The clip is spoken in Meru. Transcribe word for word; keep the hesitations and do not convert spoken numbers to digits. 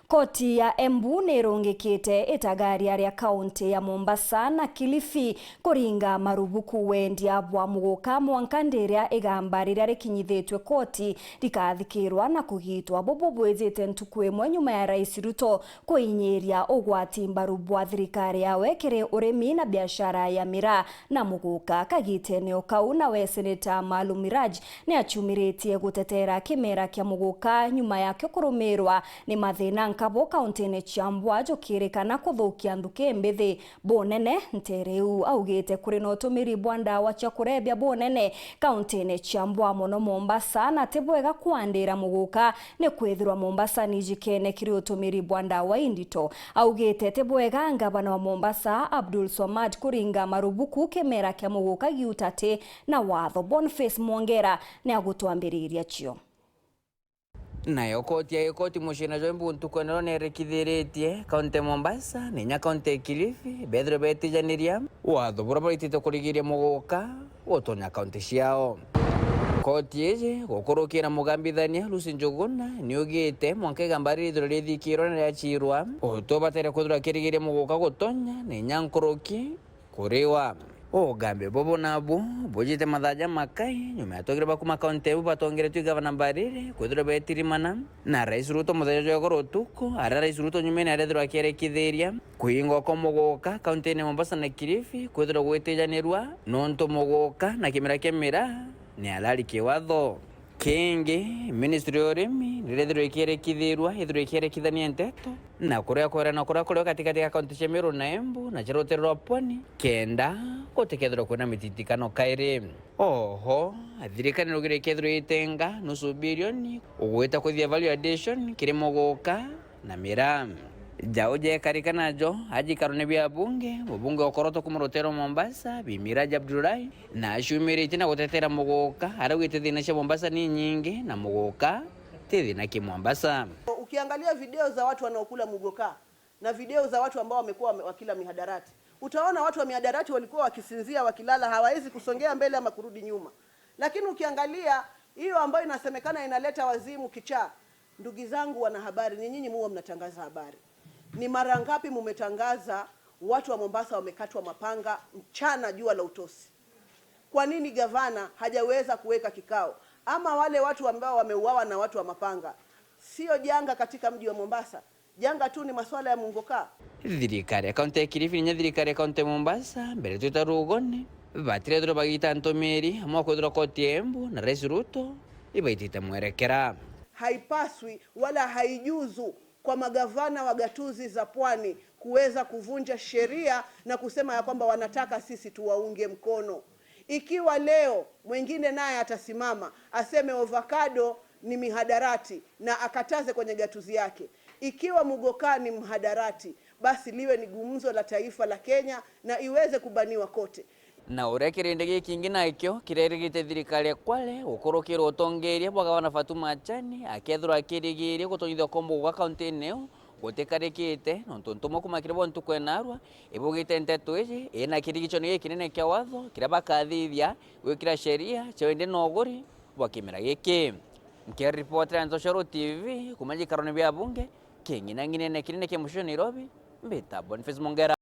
Koti ya Embu nirungikite itagaria ria kaunti ya Mombasa na Kilifi kuringa marubuku wendia bwa muguka mwanka ndiria igamba riria rikinyithitwe koti rikathikirwa na kugitwa. Bubu bwijite ntuku imwe nyuma ya Rais Ruto kuinyiria ugwati mbaru bwa thirikari yawe kiri urimi na biashara ya miraa na muguka. Kagitene o kau nawe Seneta Malum Miraj niachumiritie gutetera kimera kia muguka nyuma yakio kurumirwa ni mathina nkabo kauntine cia Mbwa jukirikana kuthukia nthuki mbithi bunene. Nteriu augite kuri na utumiri bwa ndawa cia kurebia bunene kauntine cia Mbwa, mono Mombasa, na ti bwega kwandira muguka ni kwithirwa Mombasa ni ijikene kiri utumiri bwa ndawa indito. Augite ti bwega ngavana wa Mombasa Abdul Swamad kuringa marubuku kimera kia muguka giutati na watho. Boniface Mwongera ni agutwambiriria cio. Nayo koti ya ikoti muciina jwa Embu ntuku ya nero nerekithiritie kaunti ya Mombasa na inya kaunti ya Kilifi bethirwe betijaniria watho buria bwaitite kurigiria muguka gutonya kaunti ciao. Koti iji gukurukira mugambithania Lucy Njuguna niugite mwanka igamba riri ithirwe rithikirwe na riachirwa, utubatere kwithirwa kirigiria muguka gutonya na inya nkuruki kuriwa. Ugambi bubu nabu bujite mathaa jamakai nyuma ya atongeri ba kuma kaunti ya Embu batongeretwe i gavana Mbarire kwithirwa betirimana na Rais Ruto muthenya jwa igoro utuku, aria Rais Ruto nyumene arethirwa akierekithiria kuingwa kwa muguka kauntine ya Mombasa na Kilifi kwithirwa gwitijanirua nontu muguka na kimera kia miraa ni halali kiwatho. Kingi, ministry ya urimi nirethirwe ikierekithirua ithirwe ikierekithania nteto na kuria kwerana kuria kuri gatigati ga kaunti cia Meru na Embu na cia rutere rwa Pwani, kenda gutikethirwa kwina mititikano kairi. Oho, thirikari nirugire ikethirwa itenga nusu bilioni ugwita kuthithia value addition kiri muguka na miraa. Jau jekarika najo ajikarone bia bunge, mubunge wa Koroto kuma rutere rwa Mombasa, Bi Miraj Abdullahi, na aciumiritie na gutetera muguka, araugite thina cia Mombasa ni nyingi na muguka ti thina ki Mombasa. Ukiangalia video za watu wanaokula muguka na video za watu ambao wamekuwa wame-, wakila mihadarati, utaona watu wa mihadarati walikuwa wakisinzia, wakilala, hawawezi kusongea mbele ama kurudi nyuma. Lakini ukiangalia hiyo ambayo inasemekana inaleta wazimu, kichaa, ndugu zangu wanahabari, ni nyinyi muwa mnatangaza habari. Ni mara ngapi mumetangaza watu wa Mombasa wamekatwa mapanga mchana jua la utosi? Kwa nini gavana hajaweza kuweka kikao? Ama wale watu ambao wameuawa na watu wa mapanga, sio janga katika mji wa Mombasa? Janga tu ni maswala ya muguka. Thirikari ya kaunti ya Kilifi na inya thirikari ya kaunti ya Mombasa, mbere twita rugoni, batirethirwa bagita ntumiri amwe kwithirwa koti ya Embu na Rais Ruto ibaitite mwerekera. Haipaswi wala haijuzu kwa magavana wa gatuzi za pwani kuweza kuvunja sheria na kusema ya kwamba wanataka sisi tuwaunge mkono. Ikiwa leo mwingine naye atasimama aseme avocado ni mihadarati na akataze kwenye gatuzi yake, ikiwa muguka ni mhadarati, basi liwe ni gumzo la taifa la Kenya na iweze kubaniwa kote. Na uria kirindi gikingi nakio kirerigite thirikari ya Kwale gukurukirwa utongeria bwa gavana Fatuma Achani, akethirwa akirigiria gutonyithia kwa muguka kauntine iu gutikarikite, nontu ntumwa kuma kiri bo ntuku enarua ibugite nteto iji ina kirigiconi gikinene kia watho kiria bakathithia gwikira sheria cia wendi na uguri bwa kimera giki. Nkiripotera Ntoshoro T V kuma gikarone bia bunge king'inang'inene kinene kia mucii Nairobi, mbita Boniface Mongera.